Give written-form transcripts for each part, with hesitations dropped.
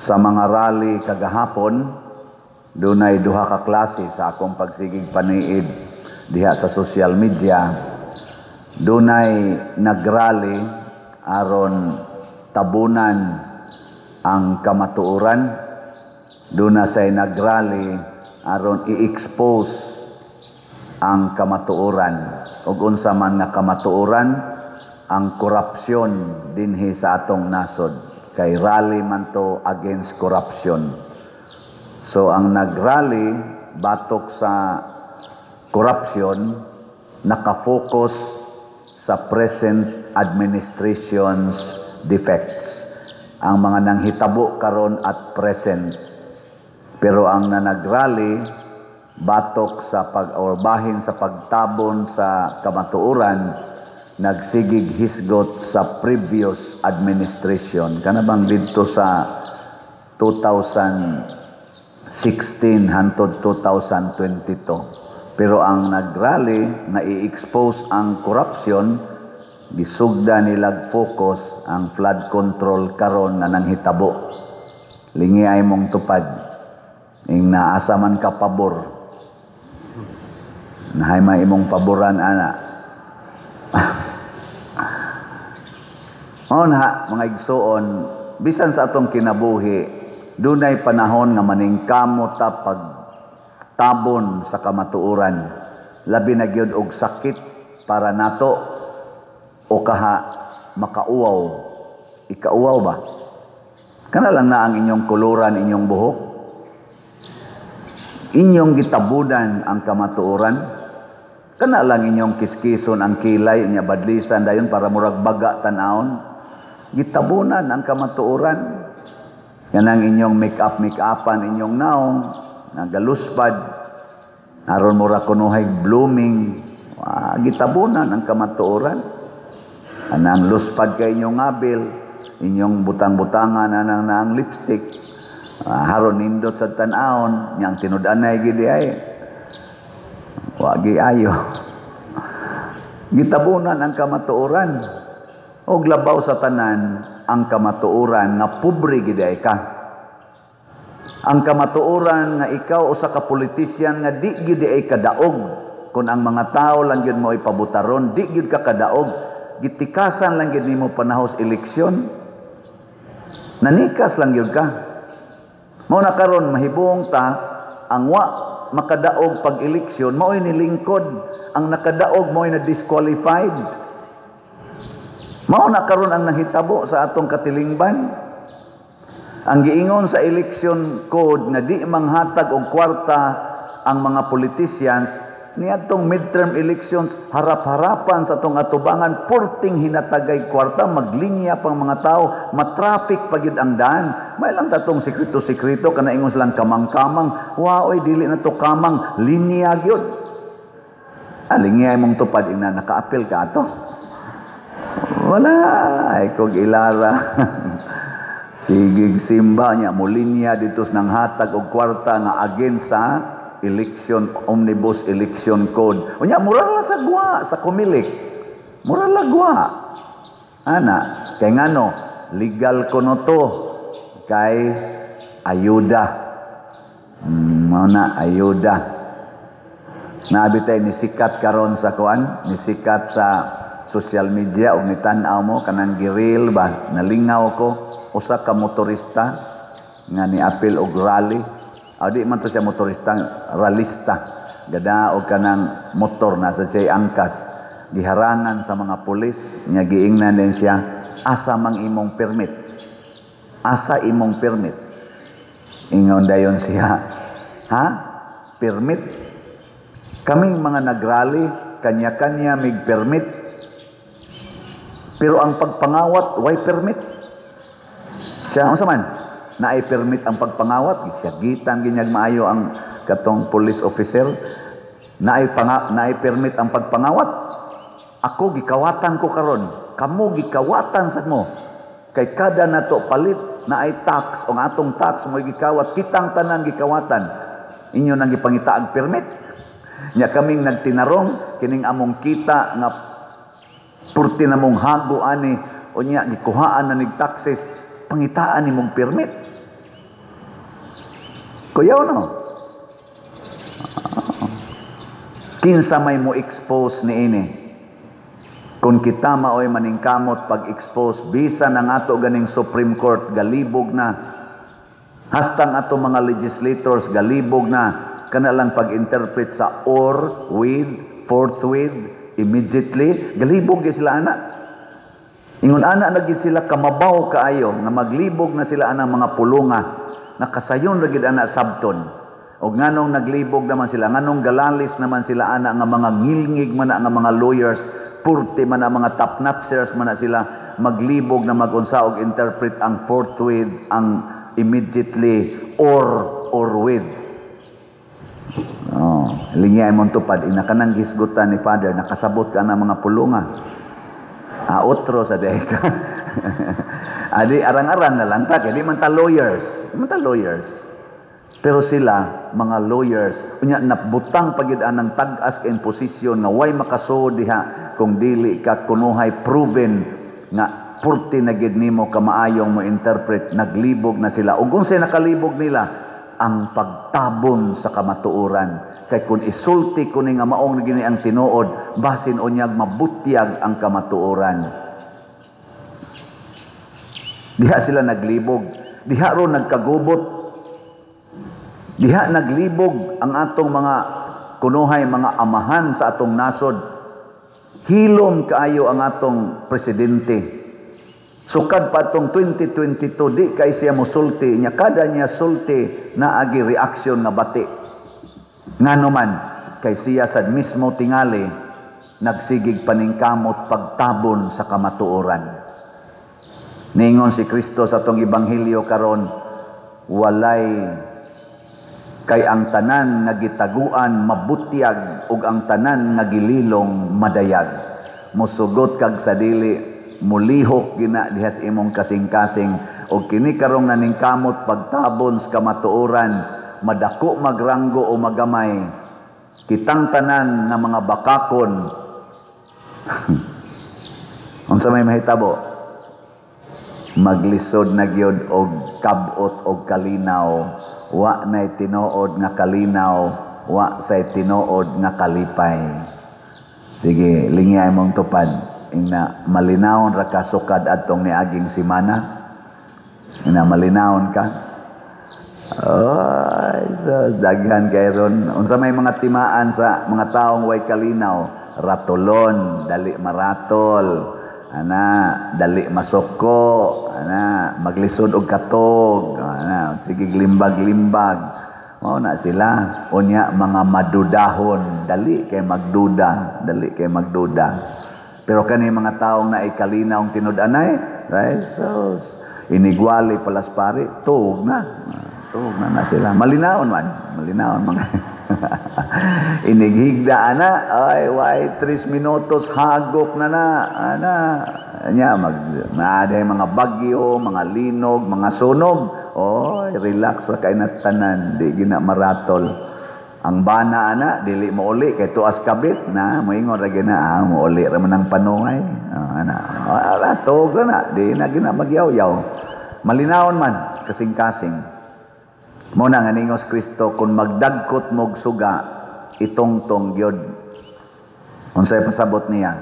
Sa mga rally kagahapon, dunay duha ka klase sa akong pagsigig paniid diha sa social media. Dunay nagrally aron tabunan ang kamatuoran. Duna say nagrally aron i-expose ang kamatuoran. Ug unsa man nga kamatuoran? Ang korupsyon dinhi sa atong nasod. Kay rally man to against corruption. So ang nagrally batok sa corruption, nakafocus sa present administration's defects. Ang mga nanghitabo karon at present. Pero ang nanagrally batok sa pag or bahin sa pagtabon sa kamatuoran, nagsigig hisgot sa previous administration, kana bang didto sa 2016 hantod 2022. Pero ang nagrally na i-expose ang corruption, gisugda nilag focus ang flood control karon nga nanghitabo. Lingi ay mong tupad ing naasa man ka pabor, nahay may imong paboran ana. Mao na, mga igsuon, bisan sa atong kinabuhi, dunay panahon nga maningkamot ta pagtabon sa kamatuoran. Labi na gyud og sakit para nato o kaha makauwaw. Ikauwaw ba? Kana lang na ang inyong kuluran, inyong buhok. Inyong gitabunan ang kamatuoran. Kana lang inyong kiskison ang kilay, inya badlisan dayon para murag baga tan-awon. Gitabunan ang kamatuoran. Kanang inyong make-up, make-upan, inyong naong, nagaluspad, aron mura kunuhay blooming, gitabunan ang kamatuoran. Anang luspad kay inyong abil, inyong butang-butangan anang naang lipstick, haron nindot sa tan-awon, niyang tinud-anay gidi ay. Wagi ayo. Gitabunan ang kamatuoran. Og labaw sa tanan ang kamatuoran nga pobre gid ay ka. Ang kamatuoran nga ikaw usa ka politician nga di gyud ay kadaog. Kung ang mga tao lang gyud mo ipabutaron, di gyud ka kadaog. Gitikasan lang gyud nimo panahos eleksyon. Nanikas lang gyud ka. Mao na karon mahibong ta ang wa makadaog pag eleksyon, mao'y nilingkod. Ang nakadaog mao'y na disqualified. Mao na karon ang nahitabo sa atong katilingban. Ang giingon sa election code nga di manghatag og kwarta ang mga politicians niadtong midterm elections, harap-harapan sa atong atubangan, porting hinatagay kwarta, maglinya pang mga tao, matraffic pa gyud ang daan. May lang tatong sekreto-sekreto kana ingon silang kamang-kamang, wa oy, dili na to kamang, linya gyud. Alingi mong tupad ina nakaapil ka ato. Wala ay kog ilara. Sigig simba niya mulinya dito nang hatag og kwarta nga against sa election omnibus election code. Unya mura lang sa gwa sa Comelec. Mura lang gwa. Ana, kay ngano legal kuno to kay ayuda. Mao na ayuda. Nabi tay ni sikat karon sa kuan, ni sikat sa social media og nitan-aw mo kanang giril ba, nalingaw ko usa ka motorista nga niapil og rally. Aw, di man to siya motorista, ralista. Gada og kanang motor na sa siya angkas. Giharangan sa mga pulis, nya giingnan din siya, "Asa mang imong permit? Asa imong permit?" Ingon dayon siya, "Ha? Permit? Kaming mga nagrally, kanya-kanya mig permit. Pero ang pagpangawat, way permit." Siya, unsa man? Naay permit ang pagpangawat. Siya gitan ginyag maayo ang katong police officer. Naay permit ang pagpangawat. Ako gikawatan ko karon. Kamo gikawatan sa mo. Kay kada nato palit naay tax o atong tax mo gikawat, kitang tanan gikawatan. Inyo nang gipangitaag permit. Nya kaming nagtinarong kining among kita nga purti na mong hago ani, unya gikuhaan na nig taxes, pangitaan nimong permit. Kuyaw, no? Kinsa may mo expose niini? Kung kita maoy maningkamot pag-expose, bisan ang ato ganing Supreme Court galibog na, hastang ato mga legislators galibog na, kana lang pag-interpret sa or, with, forthwith, immediately, galibog gyud sila ana. Ingon ana na gid sila kamabaw kaayo nga maglibog na sila anang mga pulunga, nakasayon ra gid ana sabton. Og nganong naglibog naman sila, nganong galalis naman sila ana nga mga ngilngig man na nga mga lawyers, purte man na mga top notchers man na sila, maglibog na magunsa og interpret ang forthwith, ang immediately, or with. Oh, lingya imong tupad ina kanang gisgutan ni Father, nakasabot ka na mga pulunga. Ah, otro sa deka. Adi arang-arang na lang ta kay di man ta lawyers. Di man ta lawyers. Pero sila mga lawyers, unya nabutang pagid anang tag-as kay posisyon nga way makasuod diha kung dili ka kunuhay proven nga purti na gid nimo kamaayong mo interpret, naglibog na sila. Ug unsay nakalibog nila? Ang pagtabon sa kamatuoran. Kay kung isulti ko ni nga maong gini ang tinuod, basin unyag mabutyag ang kamatuoran. Diha sila naglibog. Diha ro nagkagubot. Diha naglibog ang atong mga kunuhay, mga amahan sa atong nasod. Hilom kaayo ang atong presidente. Sukad pa atong 2022, di kay siya mosulti. Nya kada niya sulti, naagi reaksyon nga bati. Ngano man, kay siya sad mismo tingali, nagsigig paningkamot pagtabon sa kamatuoran. Ningon si Kristo sa atong ebanghelyo karon, walay kay ang tanan nga gitaguan mabutyag ug ang tanan nga gililong madayag. Mosugot kag sa dili, mulihok gina diha sa imong kasing-kasing, og kini karong naningkamot pagtabon sa kamatuoran, madako magranggo o magamay, kitang tanan nga mga bakakon. Unsa may mahitabo? Maglisod na gyud og kab-ot og kalinaw. Wa nay tinuod nga kalinaw, wa say tinuod nga kalipay. Sige, lingya imong tupad. Ingna malinawon ra ka sukad adtong niaging semana. Ingna malinawon ka. Ay, so, daghan kay ron. Unsa may mga timaan sa mga taong way kalinaw? Ratulon, dali maratol. Ana, dali masuko, ana, maglisod og katog, ana, sige limbag-limbag. Mao na sila. Unya mga madudahon, dali kay magduda, dali kay magduda. Pero kani mga taong naay kalinaw ang tinud-anay, right? So inigwali palas pare, tuog na. Tuog na na sila. Malinawon man, malinawon mga. Inighigda ana, ay way 3 minutos hagop na na ana. Nya mag maaday mga bagyo, mga linog, mga sunog. Oy, relax ra kay nas tanan, di gina maratol. Ang bana ana dili mouli kay tuas kabit na moingon ra gina, mouli ra man ang panungay. Ana, ala tuog ra na, di na gina magyaw-yaw. Malinawon man kasing-kasing. Mo na nga ningos Kristo, kung magdagkot mog suga, itongtong gyud. Unsay pasabot niya?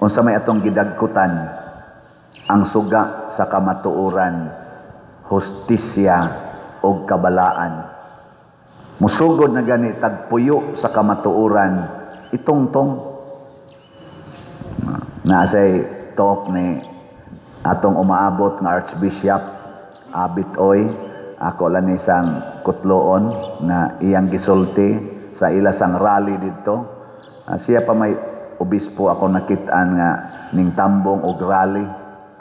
Unsa may atong gidagkutan? Ang suga sa kamatuoran, hustisya og kabalaan. Musugod na gani tagpuyo sa kamatuoran, itongtong. Naasay talk ni atong umaabot nga Archbishop Abit Oy, ako lang isang kutloon na iyang gisulti sa ilasang rally didto. Siya pa may obispo ako nakitaan nga ning tambong og rally,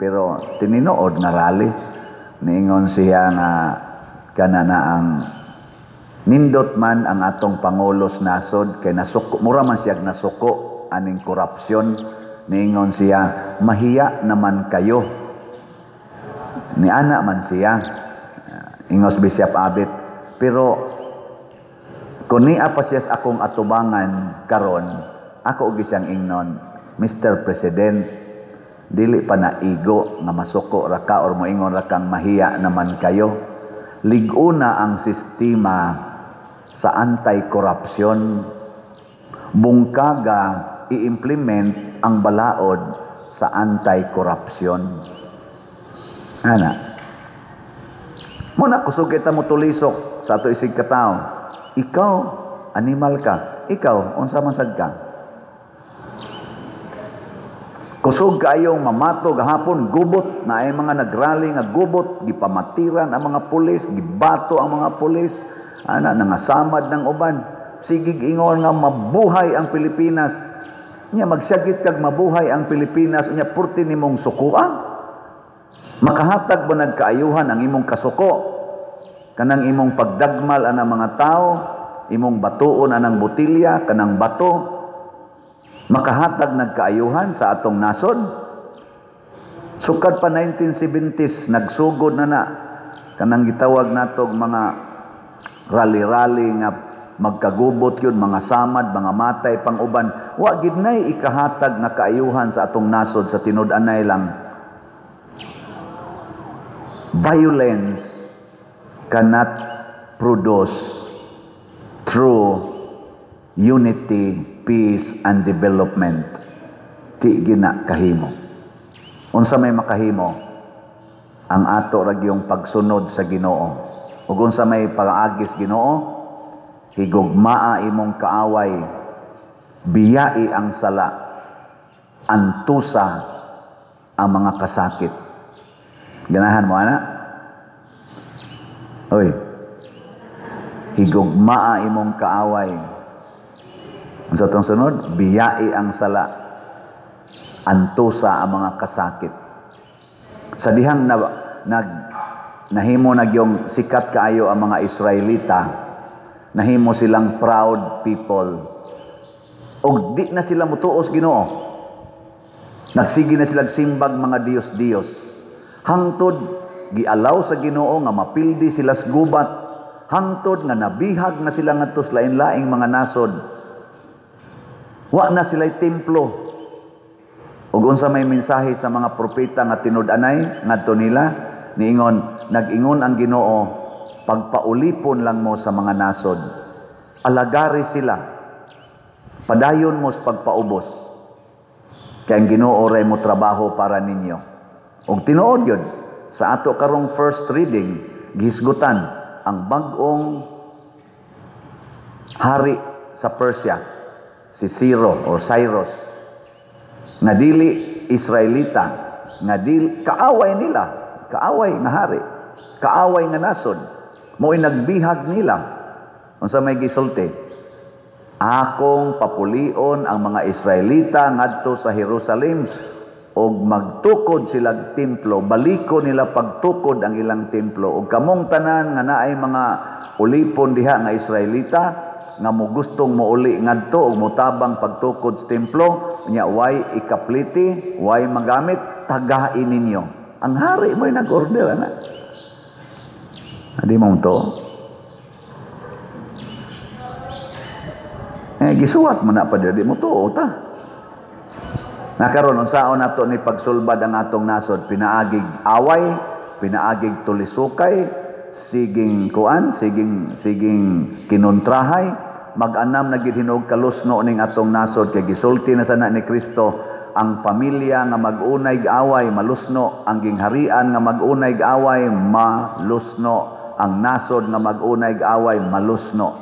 pero tininood nga rally. Niingon siya nga kana na ang nindot man ang atong pangulo sa nasod kay nasuko, mura man siya nasuko aning korupsyon. Niingon siya, mahiya naman kayo. Niana man siya, ingos Bishop Abit, pero kung niya pa siya sa akong atubangan karon, ako og siyang ingnon, Mr. President, dili pa na igo nga masuko ra ka or moingon ra kang mahiya naman kayo. Lig-una ang sistema sa anti-corruption. Bungkaga i-implement ang balaod sa anti-corruption. Ana. Mao na kusog kita mo tulisok sa ato isig katao. Ikaw, animal ka. Ikaw, unsa man sad ka? Kusog kaayong mamato gahapon, gubot na ay mga nagrally nga gubot, gipamatiran ang mga pulis, gibato ang mga pulis, ana, nangasamad ng uban. Sigig ingon nga mabuhay ang Pilipinas. Nya magsyagit kag mabuhay ang Pilipinas, nya purti nimong sukuan. Makahatag ba nagkaayuhan ang imong kasuko? Kanang imong pagdagmal anang mga tao, imong batuon anang botilya, kanang bato, makahatag nagkaayuhan sa atong nasod? Sukad pa 1970s, nagsugod na na kanang gitawag natog mga rally-rally nga magkagubot yun, mga samad, mga matay pang uban. Wa gid nay ikahatag nga kaayuhan sa atong nasod sa tinud-anay lang. Violence cannot produce true unity, peace, and development. Di gina kahimo. Unsa may makahimo? Ang ato ra gyung pagsunod sa Ginoo. Ug unsa may paagis Ginoo? Higugmaa imong kaaway, biyai ang sala, antusa ang mga kasakit. Ganahan mo ana? Oy. Higugmaa imong kaaway. Unsa tong sunod? Biyai ang sala, antusa ang mga kasakit. Sa dihang na, nag nahimo na yung sikat kaayo ang mga Israelita, nahimo silang proud people. Og di na sila mutuos Ginoo. Nagsige na sila simbag mga Diyos-Diyos. Hangtod gialaw sa Ginoo nga mapildi sila sa gubat. Hangtod nga nabihag na sila ngadto sa lain-laing mga nasod. Wa na sila'y templo. Ug unsa may mensahe sa mga propeta nga tinud-anay ngadto nila? Niingon, nag-ingon ang Ginoo, pagpaulipon lang mo sa mga nasod. Alagari sila. Padayon mo sa pagpaubos. Kay ang Ginoo ray mo trabaho para ninyo. Ug tinuod yun, sa ato karong first reading, gihisgutan ang bag-ong hari sa Persia, si Ciro or Cyrus, nga dili Israelita, nga dili, kaaway nila, kaaway nga hari, kaaway nga nasod, mo'y nagbihag nila. Unsa may gisulti? Akong papulion ang mga Israelita ngadto sa Jerusalem og magtukod silag templo, baliko nila pagtukod ang ilang templo. Og kamong tanan nga naay mga ulipon diha nga Israelita nga mo gustong mouli ngadto og motabang pagtukod sa templo, nya way ikapliti, way magamit, tagain ninyo. Ang hari mo'y nag-order ana. Adi mo to. Eh, gisuwat mo na pa di mo tuo ta. Nakaron unsaon nato ni pagsulbad ang atong nasod, pinaagig away, pinaagig tulisukay, siging kuan, siging kinontrahay, mag-anam na gid hinuog kalusno ning atong nasod kay gisulti na sana ni Kristo ang pamilya nga mag-unay away malusno, ang gingharian nga mag-unay away malusno, ang nasod nga mag-unay away malusno.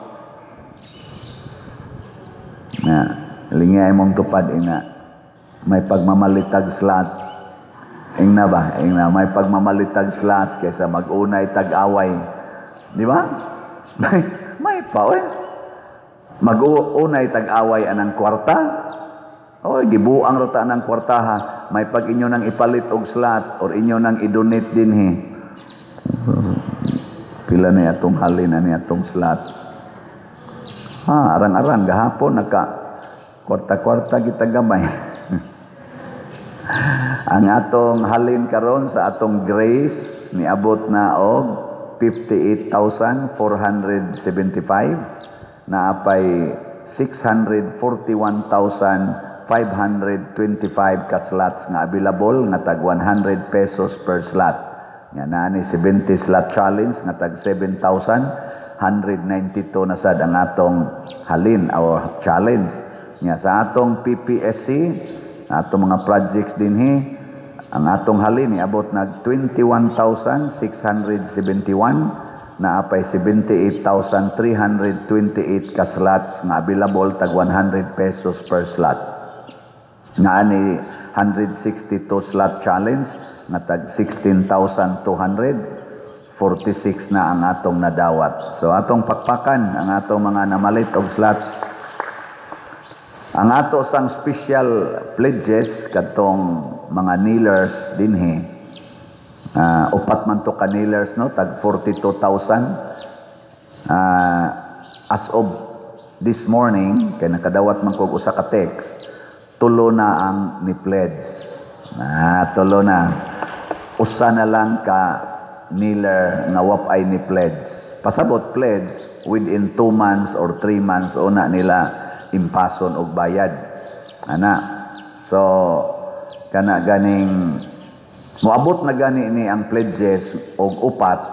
Na, lingay mong tupad ina. May pagmamalitag slat. Ingna ba? Ingna, may pagmamalitag slat kaysa mag-unay tag-away. Di ba? May pa, oy. Mag-unay tag-away anang kwarta. Oy, gibuang rota anang kwartaha. May pag inyo nang ipalit og slat or inyo nang i-donate dinhi. Pila na atong halin ani atong slat. Ah, arang-arang gahapon naka kwarta-kwarta kita gamay. Ang atong halin karon sa atong grace niabot na og 58,475, naapay 641,525 ka slots nga available nga tag 100 pesos per slot. Nga naa ni 70 slot challenge nga tag 7,192 na sad ang atong halin or challenge. Nga sa atong PPSC, atong mga projects dinhi, ang atong halin niabot nag 21,671, naa pay 78,328 ka slots nga available, tag 100 pesos per slot. Nga ani 162 slot challenge nga tag 16,246 na ang atong nadawat. So atong pakpakan ang atong mga namalit og slots. Ang ato sang special pledges, kadtong mga kneelers dinhi, upat man to ka kneelers, no, tag 42,000. As of this morning, kay nakadawat man kog usa ka text, tulo na ang ni pledge. Na tulo na. Usa na lang ka kneeler nga wa pay ni pledge. Pasabot, pledge within 2 months or 3 months una nila impason og bayad. Ana. So kana ganing moabot na gani ni ang pledges og upat,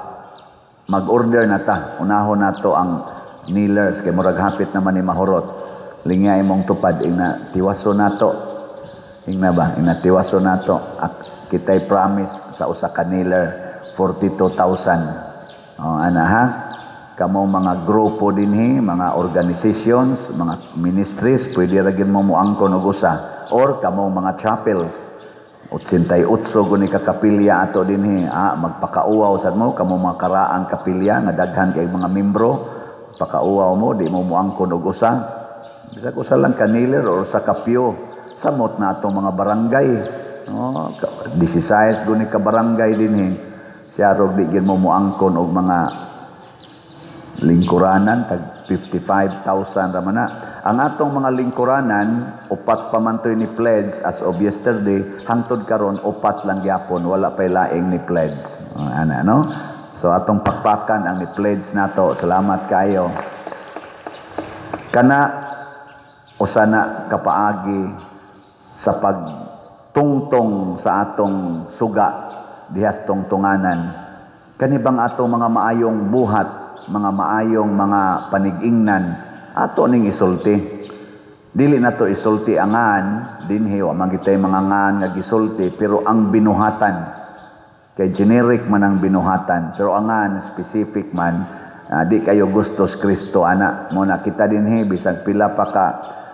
mag-order na ta. Unahon nato ang kneelers kay murag hapit naman ni mahurot. Lingya imong tupad, ingna tiwaso nato. Ingna ba? Ingna tiwaso nato. Kitay promise sa usa ka kneeler 42,000. Oh, ana ha? Kamo mga grupo dinhi, mga organizations, mga ministries, pwede ra gyud mo moangkon og usa, or kamo mga chapels. 88 guni ka kapilya ato dinhi. Magpakauwaw sad mo kamo mga karaang kapilya nga daghan kay mga membro, pakauwaw mo, di mo moangkon og usa. Bisag usa lang ka kneeler or usa ka pew, samot na atong mga barangay. Oh, 16 guni ka barangay dinhi. Siyarog di gyud mo moangkon og mga lingkuranan, tag 55,000 ra man na. Ang atong mga lingkuranan, upat pa man to'y ni pledge as of yesterday, hangtod karon upat lang gyapon, wala pay laing ni pledge. Oh, ana, no? So atong pakpakan ang ni pledge nato. Salamat kayo. Kana usa na kapaagi sa pagtungtong sa atong suga dihas tungtunganan. Kani bang atong mga maayong buhat, mga maayong mga panigingnan, ato ning isulti. Dili na to isulti angan dinhi, wa man gitay mga ngan nga gisulti, pero ang binuhatan, kay generic man ang binuhatan, pero angan specific man. Di kayo gustos Kristo ana mo na kita dinhi, bisag pila pa ka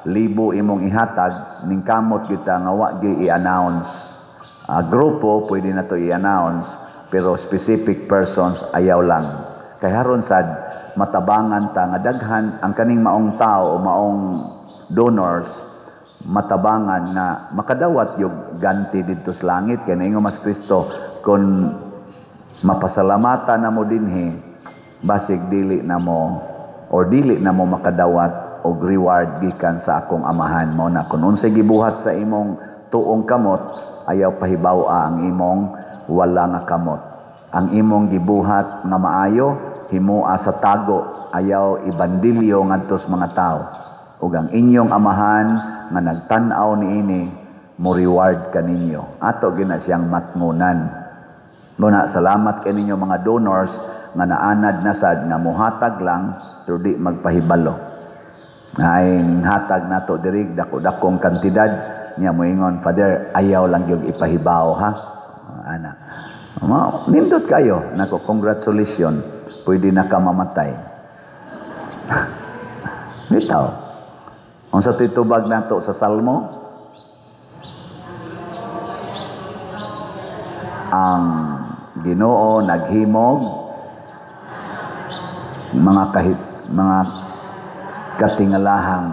libo imong ihatag, ning kamot kita nga wa gi i-announce. Grupo pwede na to i-announce, pero specific persons ayaw lang. Kay haron sad matabangan ta nga daghan ang kaning maong tao o maong donors, matabangan na makadawat yung ganti didto sa langit. Kay naingon mas Kristo, kung mapasalamatan na mo dinhi, basig dili na mo or dili na mo makadawat og reward gikan sa akong Amahan. Mo na kung unsay gibuhat sa imong tuong kamot, ayaw pahibaw-a ang imong wala nga kamot. Ang imong gibuhat nga maayo, himoa sa tago, ayaw ibandilyo ngadto sa mga tao. Ug ang inyong Amahan nga nagtan-aw niini, mo reward kaninyo. Ato gina siyang matngunan. Muna salamat kay ninyo mga donors nga naanad na sad nga muhatag lang pero di magpahibalo. Ay hatag nato diri dako-dakong kantidad niya, moingon, "Father, ayaw lang gyud ipahibaw ha." Ana. Ma, nindot kayo. Nako, congratulations. Pwede na ka mamatay. Bitaw. Unsa to'y tubag nato sa Salmo? Ang Ginoo naghimog mga kahit mga katingalahang.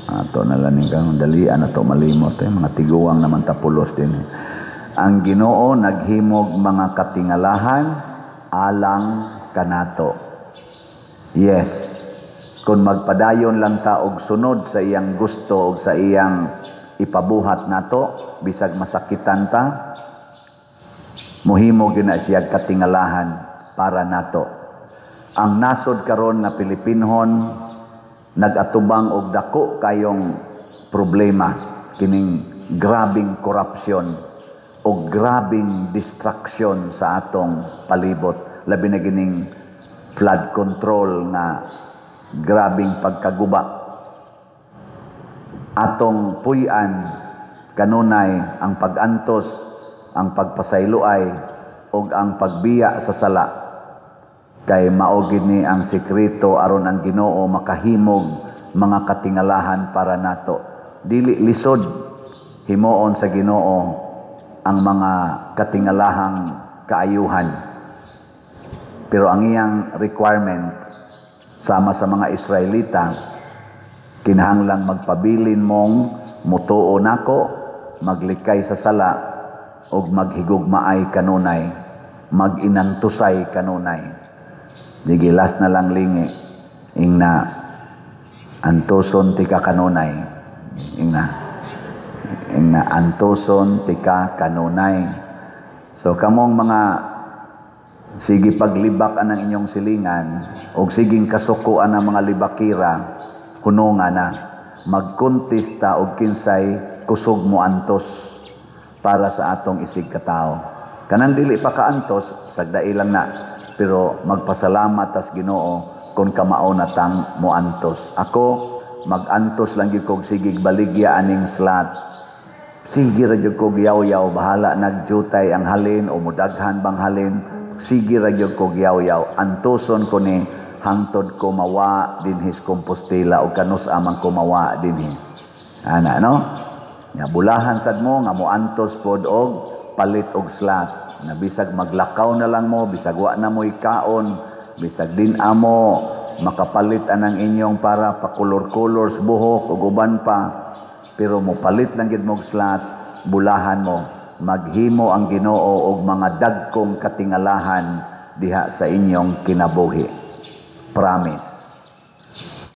Ato na lang kang dalian ato malimot eh, mga tiguang naman tapulos din eh. Ang Ginoo naghimog mga katingalahan alang kanato. Yes, kung magpadayon lang ta og sunod sa iyang gusto og sa iyang ipabuhat nato, bisag masakitan ta, muhimo gyud na siya katingalahan para nato. Ang nasod karon na Pilipinhon nagatubang og dako kayong problema, kining grabing korupsyon Og grabing destruction sa atong palibot, labi na gining flood control nga grabing pagkaguba. Atong puy-an kanunay ang pag-antos, ang pagpasayloay ug ang pagbiya sa sala, kay mao gid ni ang sekreto aron ang Ginoo makahimog mga katingalahan para nato. Dili lisod himuon sa Ginoo ang mga katingalahang kaayuhan, pero ang iyang requirement, sama sa mga Israelita, kinahanglang magpabilin mong mutuo nako, maglikay sa sala ug maghigugmaay kanunay, maginantusay kanunay. Gigilas na lang lingi, ingna, "Antuson tika kanunay." Ingna, ingna, "Antuson tika kanunay." So kamong mga sige paglibak anang inyong silingan og siging kasuko ang mga libakira, hununga na, magkontesta og kinsay kusog mo antos para sa atong isig katao. Kanang dili pa kaantos, sagdai lang na, pero magpasalamat tas Ginoo kung kamao na tang moantos. Ako magantos lang gyud kog sigig baligya aning slot. Sige ra gyud kog yaw-yaw, bahala nagjutay ang halin o mudaghan bang halin. Sige ra gyud kog yaw-yaw. Antuson ko ni hangtod ko mawa dinhi sa Compostela o kanus amang ko mawa dinhi. Ana, no? Nga bulahan sad mo nga moantos pod og palit og slot. Na bisag maglakaw na lang mo, bisag wa na mo'y kaon, bisag din amo makapalit anang inyong para pakulor-kulor sa buhok ug uban pa, pero mo palit lang gid mo og slot, bulahan mo maghimo ang Ginoo og mga dagkong katingalahan diha sa inyong kinabuhi. Promise.